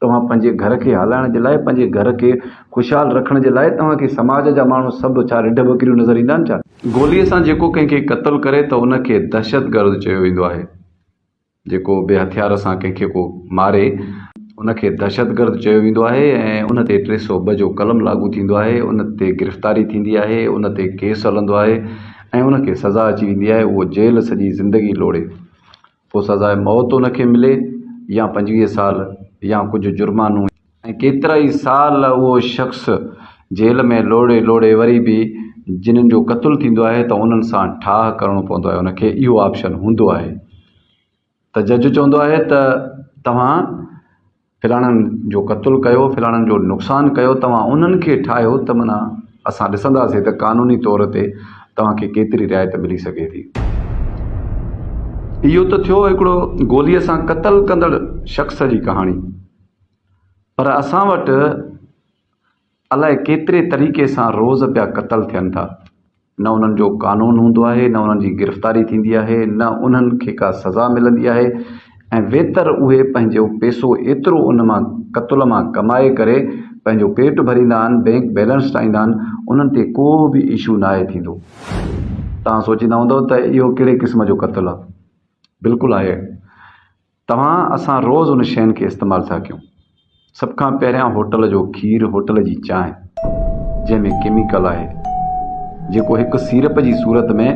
توهان پنهنجي گهر کي هلائڻ جي لاء پنهنجي گهر کي خوشحال رکڻ جي لاء توهان کي سماج جا ماڻهو سڀ ڇا رڍ ٻڪريون نظر ايندا آهن ڇا؟ گوليء سان جيڪو ڪنهن کي قتل ڪري ته ان کي دهشتگرد چيو ويندو آهي. جيڪو به هٿيار سان ڪنهن کي ڪو ماري ان کي دهشتگرد چيو ويندو آهي ۽ ان تي 302 جو قلم لاڳو ٿيندو آهي، ان تي گرفتاري ٿيندي آهي، ان تي ڪيس هلندو آهي ۽ ان کي سزا اچي ويندي آهي، اهو جيل سڄي زندگي لوڙي. پوء سزاء موت ان کي ملي يا 25 سال يا ڪجهه جرمانو ۽ ڪيترائي سال اهو شخص جيل ۾ لوڙي لوڙي وري به جنھن جو قتل ٿيندو آهي ته انهن سان ٺاهه ڪرڻو پوندو آهي ان کي اهو آپشن هوندو آهي ته جج چوندو آهي ته توهان فلاڻن جو قتل ڪيو، فلاڻن جو نقصان ڪيو، توهان انهن کي ٺاهيو ته معنيٰ اسان ڏسنداسين ته قانوني طور تي توهان کي ڪيتري رعايت ملي سگهي ٿي. اهو ته ٿيو هڪڙو گوليء سان قتل ڪندڙ شخص جي ڪهاڻي پر اسان وٽ الائي ڪيتري طريقي سان روز پيا قتل ٿين ٿا. نه انهن جو قانون هوندو آهي، نه انهن جي گرفتاري ٿيندي آهي، نه انهن کي ڪا سزا ملندي آهي ۽ ويتر اهي پنهنجو پيسو ايترو ان مان قتل مان ڪمائي ڪري پنهنجو پيٽ ڀريندا آهن، بينڪ بيلنس ٺاهيندا آهن، انهن تي ڪو به اشو ناهي ٿيندو. توهان سوچيندا هوندؤ ته اهو ڪهڙي قسم جو قتل آهي؟ بلڪل آهي. توهان اسان روز ان شين کي استعمال ٿا ڪيون. سڀ کان پهريان هوٽل جو کير، هوٽل جي چانهه جنهن ۾ ڪيميڪل آهي، جيڪو هڪ سيرپ جي صورت ۾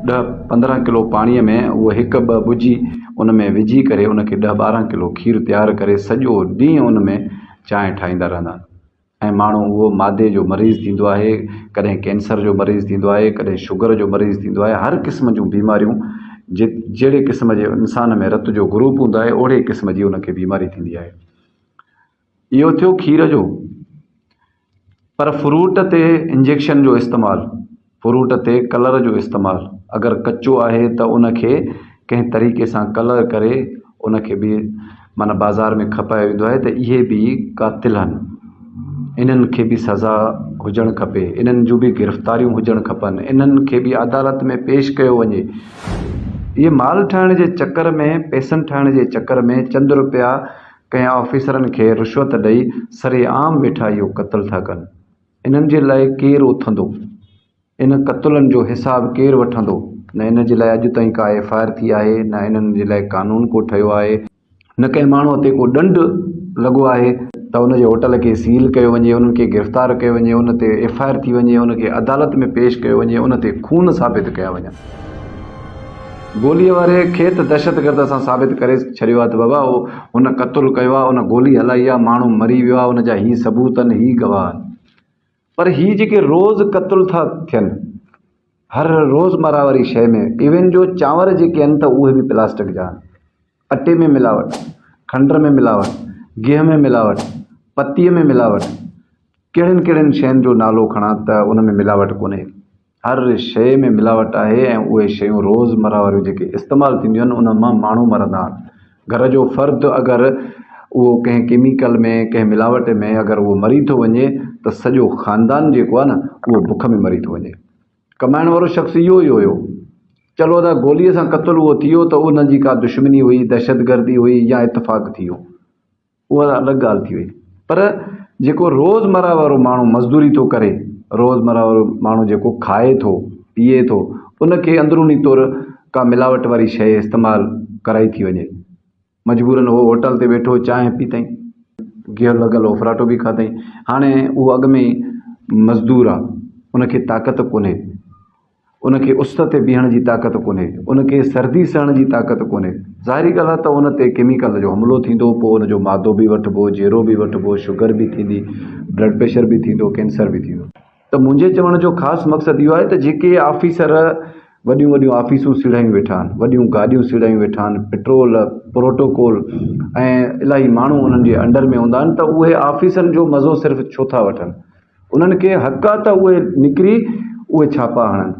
ڏهه 15 ڪلو پاڻيء ۾ اهو هڪ ٻه ٻجهي ان ۾ وجهي ڪري ان کي ڏهه 12 ڪلو کير تيار ڪري سڄو ڏينهن ان ۾ چانهه ٺاهيندا رهندا آهن. ۽ ماڻهو اهو معدي جو مريض ٿيندو آهي، ڪڏهن ڪينسر جو مريض ٿيندو آهي، ڪڏهن شگر جو مريض ٿيندو آهي، هر قسم جون بيماريون جهڙي قسم جي انسان ۾ رت جو گروپ هوندو آهي اوهڙي قسم جي ان کي بيماري ٿيندي آهي. اهو ٿيو کير جو پر فروٽ تي انجيڪشن جو استعمال فروٽ تي ڪلر جو استعمال اگر ڪچو آهي ته ان کي ڪنهن طريقي سان ڪلر ڪري ان کي به معنيٰ بازار ۾ کپايو ويندو آهي ته اهي به قاتل آهن انهن کي به سزا هجڻ کپي انهن جون به گرفتاريون هجڻ کپن انهن کي به عدالت ۾ پيش ڪيو وڃي اهي مال ٺاهڻ جي چڪر ۾ پئسن ٺاهڻ جي چڪر ۾ چند روپيا ڪنهن آفيسرن کي رشوت ڏئي سري عام ويٺا اهو قتل ٿا ڪن انهن جي لاء ڪير اٿندو؟ ان قتلن جو حساب ڪير وٺندو؟ نه ان جي لاء اڄ تائين ڪا ايف I R ٿي آهي، نه انهن جي لاء قانون ڪو ٺهيو آهي، نه ڪنهن ماڻهوء تي ڪو ڏنڊ لڳو آهي ته ان جي هوٽل کي سيل ڪيو وڃي، انهن کي گرفتار ڪيو وڃي، ان تي ايف I R ٿي وڃي، ان کي عدالت ۾ پيش ڪيو وڃي، ان تي خون ثابت ڪيا وڃن. گوليء واري کي ته دهشتگرد اسان ثابت ڪري ڇڏيو آهي ته بابا هن قتل ڪيو آهي، ان گولي هلائي آهي، ماڻهو مري ويو آهي، ان جا هي ثبوت آهن، هي گواهه آهن. پر هي جيڪي روز قتل ٿا ٿين، هر روزمره واري شيء ۾ ايون جو چانور جيڪي آهن ته اهي به پلاسٽڪ جا آهن. اٽي ۾ ملاوٽ، کنڊ ۾ ملاوٽ، گيهه ۾ ملاوٽ، پتيء ۾ ملاوٽ، ڪهڙين ڪهڙين شين جو نالو کڻان ته ان ۾ ملاوٽ ڪونهي. هر شيء ۾ ملاوٽ آهي ۽ اهي شيون روزمره واريون جيڪي استعمال ٿينديون آهن ان مان ماڻهو مرندا آهن. گهر جو فرد اگر اهو ڪنهن ڪيميڪل ۾ ڪنهن ملاوٽ ۾ اگر اهو مري ٿو وڃي ته سڄو خاندان جيڪو آهي نه اهو بک ۾ مري ٿو وڃي. ڪمائڻ وارو شخص اهو ئي هيو. چلو ادا گوليء سان قتل اهو ٿي ويو ته ان جي ڪا دشمني هئي، دهشتگردي هئي يا اتفاق ٿي ويو. اها الڳ ڳالهه ٿي وئي پر جيڪو روزمره وارو ماڻهو مزدوري ٿو ڪري، روزمره وارو ماڻهو جيڪو کائي ٿو، پيئي ٿو، ان کي اندروني طور ڪا ملاوٽ واري شيء استعمال ڪرائي ٿي وڃي. مجبورن هو هوٽل تي ويٺو چانهه پيتائين، گيهه لڳل اوڦراٽو به کاڌائين. هاڻي اهو اڳ ۾ ئي مزدور آ، ان کي طاقت ڪونهي. ان کي اس تي بيهڻ جي طاقت ڪونهي، ان کي سردي سهڻ جي طاقت ڪونهي. ظاهري ڳالهه آهي ته ان تي ڪيميڪل جو حملو ٿيندو، پوء ان جو مادو به وٺبو، جيرو به وٺبو، شگر به ٿيندي، بلڊ پريشر به ٿيندو، ڪينسر به ٿيندو. ته منهنجي چوڻ جو خاص مقصد اهو آهي ته جيڪي آفيسر وڏيون وڏيون آفيسون سيڙايون ويٺا آهن، وڏيون گاڏيون سيڙايون ويٺا آهن، پيٽرول، پروٽوڪول ۽ الاهي ماڻهو انهن جي انڊر ۾ هوندا آهن ته اهي آفيسن جو مزو صرف ڇو ٿا وٺن؟ انهن کي حق آ ته اهي نڪري اهي ڇاپا هڻن،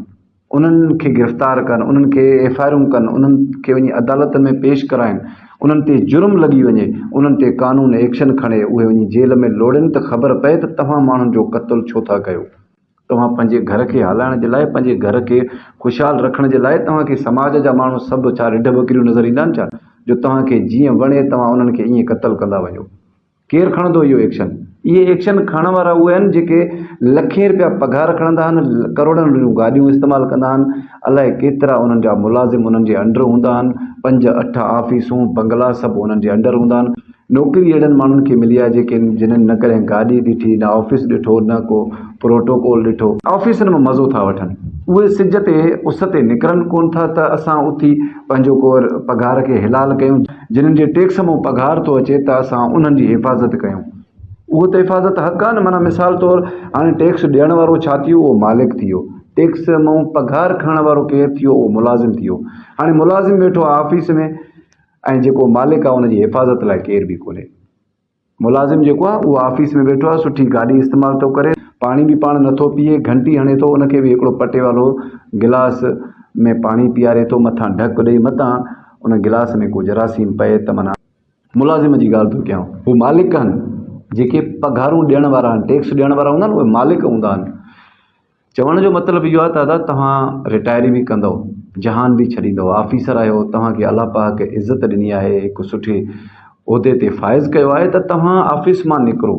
انهن کي گرفتار ڪن، انهن کي ايف I آرون ڪن، انهن کي وڃي عدالتن ۾ پيش ڪرائين، انهن تي جرم لڳي وڃي، انهن تي قانون ايڪشن کڻي، اهي وڃي جيل ۾ لوڙين ته خبر پئي ته توهان ماڻهن جو قتل ڇو ٿا ڪيو؟ توهان پنهنجي گهر کي هلائڻ جي لاء، پنهنجي گهر کي خوشحال رکڻ جي لاء توهان کي سماج جا ماڻهو سڀ ڇا رڍ ٻڪريون نظر ايندا آهن ڇا جو توهان کي جيئن وڻي توهان انهن کي ائين قتل ڪندا وڃو؟ ڪير کڻندو اهو ايڪشن؟ اهي ايڪشن کڻڻ وارا اهي آهن جيڪي لکين رپيا پگهار کڻندا آهن، ڪروڙن جون گاڏيون استعمال ڪندا آهن، الائي ڪيترا انهن جا ملازم انهن جي انڊر هوندا آهن، پنج اٺ آفيسون، بنگلا سڀ انهن جي انڊر هوندا آهن. نوڪري اهڙن ماڻهن کي ملي آهي جيڪي جنھن نه ڪڏهن گاڏي ڏٺي، نه آفيس ڏٺو، نه ڪو پروٽوڪول ڏٺو. آفيسن مان مزو ٿا وٺن. اهي سج تي اس تي نڪرن ڪونه ٿا ته اسان اٿي پنهنجو ڪو پگهار کي حلال ڪيون. جنھن جي ٽيڪس مون پگهار ٿو اچي ته اسان انهن جي حفاظت ڪيون. اهو ته حفاظت حق آهي نه معنيٰ مثال طور هاڻي ٽيڪس ڏيڻ وارو ڇا ٿي ويو اهو مالڪ ٿي ويو. ٽيڪس مون پگهار کڻڻ وارو ڪير ٿي ويو اهو ملازم ٿي ويو. هاڻي ملازم ويٺو آهي آفيس ۾ ۽ جيڪو مالڪ آهي ان جي حفاظت لاء ڪير به ڪونهي. ملازم جيڪو آهي اهو آفيس ۾ ويٺو آهي سٺي گاڏي استعمال ٿو ڪري پاڻي به پاڻ نٿو پيئي گهنٽي هڻي ٿو ان کي به هڪڙو پٽيوالو گلاس ۾ پاڻي پياري ٿو مٿان ڍڪ ڏئي متان ان گلاس ۾ ڪو جراثيم پئي ته معنيٰ ملازم جي ڳالهه ٿو ڪيان هو مالڪ آهن جيڪي پگهارون ڏيڻ وارا آهن ٽيڪس ڏيڻ وارا هوندا آهن اهي مالڪ هوندا آهن چوڻ جو مطلب اهو آهي ته ادا توهان رٽائري به ڪندؤ، جهان به ڇڏيندؤ، آفيسر آهيو، توهان کي الله پاڪ عزت ڏني آهي، هڪ سٺي عهدي تي فائز ڪيو آهي ته توهان آفيس مان نڪرو،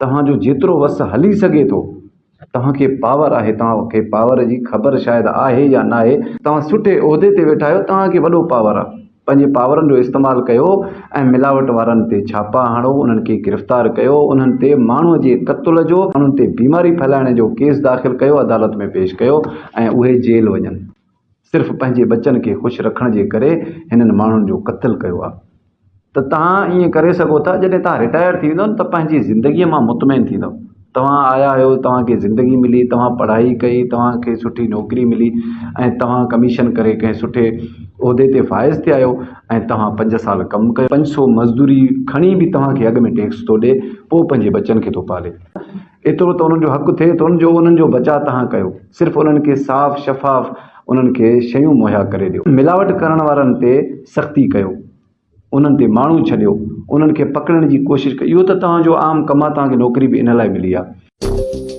توهان جو جيترو وس هلي سگهي ٿو، توهان کي پاور آهي، توهان کي پاور جي خبر شايد آهي يا ناهي، توهان سٺي عهدي تي ويٺا آهيو، توهان کي وڏو پاور آهي. پنهنجي پاورن جو استعمال ڪيو ۽ ملاوٽ وارن تي ڇاپا هڻو، انهن کي گرفتار ڪيو، انهن تي ماڻهو جي قتل جو، ماڻهن تي بيماري ڦهلائڻ جو ڪيس داخل ڪيو، عدالت ۾ پيش ڪيو ۽ اهي جيل وڃن. صرف پنهنجي ٻچن کي خوش رکڻ جي ڪري هنن ماڻهن جو قتل ڪيو آهي. ته توهان ائين ڪري سگهو ٿا جڏهن توهان رٽائر ٿي ويندؤ نه ته پنهنجي زندگيء مان مطمئن ٿيندؤ. توهان آيا آهيو، توهان کي زندگي ملي، توهان پڙهائي ڪئي، توهان کي سٺي نوڪري ملي ۽ توهان ڪميشن ڪري ڪنهن سٺي عهدي تي فائز ٿيا آهيو ۽ توهان پنج سال ڪم ڪيو. 500 مزدوري کڻي به توهان کي اڳ ۾ ٽيڪس ٿو ڏي، پوء پنهنجي ٻچن کي ٿو پالي. ايترو ته انهن جو حق ٿئي ٿو جو انهن جو بچاء توهان ڪيو. صرف انهن کي صاف شفاف انهن کي شيون مهيا ڪري ڏيو. ملاوٽ ڪرڻ وارن تي سختي ڪيو. انهن تي ماڻهو ڇڏيو، انهن کي پڪڙڻ جي ڪوشش ڪئي، اهو ته توهان جو عام ڪم آهي، توهان کي نوڪري به ان لاء ملي آهي.